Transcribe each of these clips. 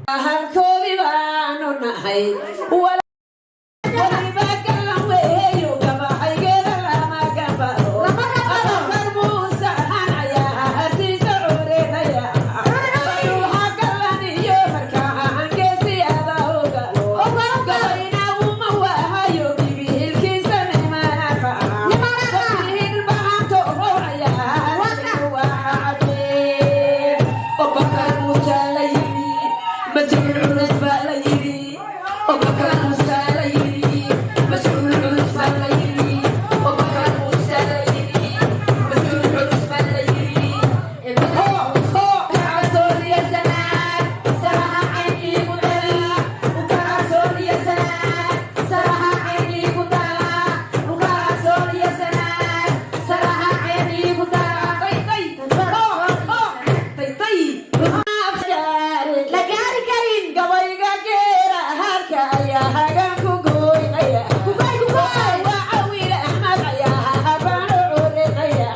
Halkoodii baanu nahay, waliba galan weeyo, gabaxaygeeda lama gabado. Abubakar Muuse ayaa hartiisa curinaya, ruuxa galan iyo markaa hangeesiyada ogalo, gabayna uma wahayo, gibilkiisa nimanaka bahanto ayaa. Abubakar Muuse la yiri, mas-uul culus baa la yiri. Abubakar Muuse la yiri, mas-uul culus baa la yiri. Abubakar Muuse la yiri, mas-uul culus baa la yiri. Kacasooliya sanaad saraha caynigu dala, ukacasooliya sanaad saraha caynigu dala, ukacasooliya sanaad saraha caynigu dala. Tay tay tay tay. La gaari karin. Gabayga geera harka ayaa hagan ku gooynaya. Kugoy, kugoy. Waa Cawil Axmed ayaa habaan curinaya.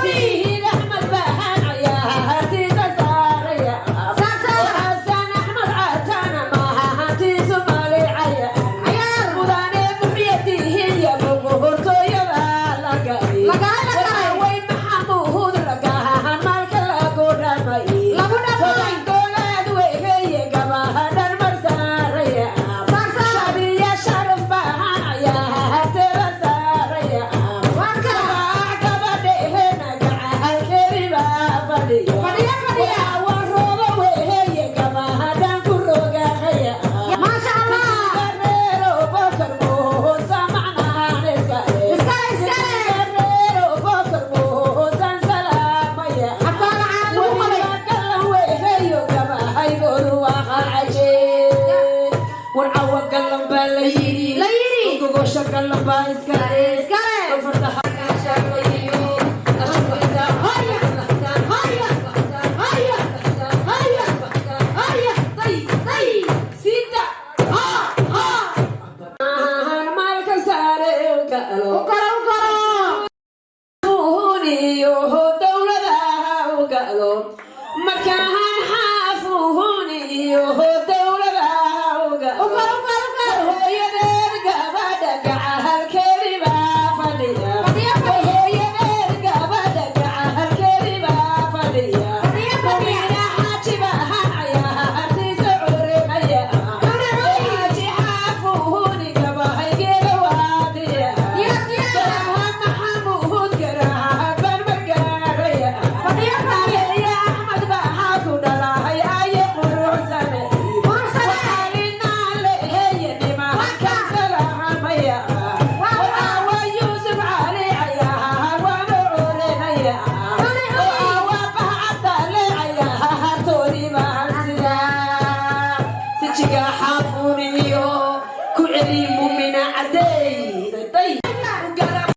Sihiid Axmed bahan ayaa hartiisa saaraya. Saar, saar. Xasan Axmed Caatana maaha hantiisu malicaya. Cayaar. Mudane Muxyadihin iyo boqortooyada lagai. Lagaa la galay. Way Maxamuud lagahan maalka lagu dhamay. Lagu dhamay. Golaad weeye, gabahadhan mar saaraya. Saar, saar. Shabiya sharaf bahan ayaa harteda saaraya. Waa kaa. Sabaac gabadheena gacahalkeedi baa fadhiya. Fadhiya, fadhiya. Waa rooba weeye, gabahadhan ku rogaaqaya. Maasha Allah. Reero Bakar Muusa macnahan iskale. Iskale, iskale. Reero Bakar Muusan salaamaya. Afkaada caan lagu qabay. Galan weeyo, gabahaygoodu waa qacajeen. Warcawa galan baa la yiri. La yiri. Gogosha galan baa iskale. Iskale. Fardaha. Haya, haya, haya, haya, haya. Tay, tay. Sida. Ha, ha. Maalka saare galo. U koro, u koro. Iyo dowladaha u galo markaan xaafuhun iyo dowladaha u galo. U koro, u koro, u koro. Hooyadeed gabadha gacahalkeedii baa fadhiya. Fadhiya, fadhiya. Hooyadeed gabadha gacahalkeedii baa fadhiya. Fadhiya, fadhiya. Mumina xaaji bahan ayaa hartiisa curinaya. Curi, curi. Xaaji xaafuhuni gabahaygeeda waadiya. Diyaar, diyaar. Maxamuud garaaban margaaraya. Fadhiya, fadhiya. Nabiya Axmed baa ku dhalahay aye quruxsane. Quruxsane. Waa Yuusuf Cali ayaa waanu curinaya. Curi, curi. Waa Bahcadale ayaa hartoodii baan sidaa. Sijiga xaafuuniyo ku celi.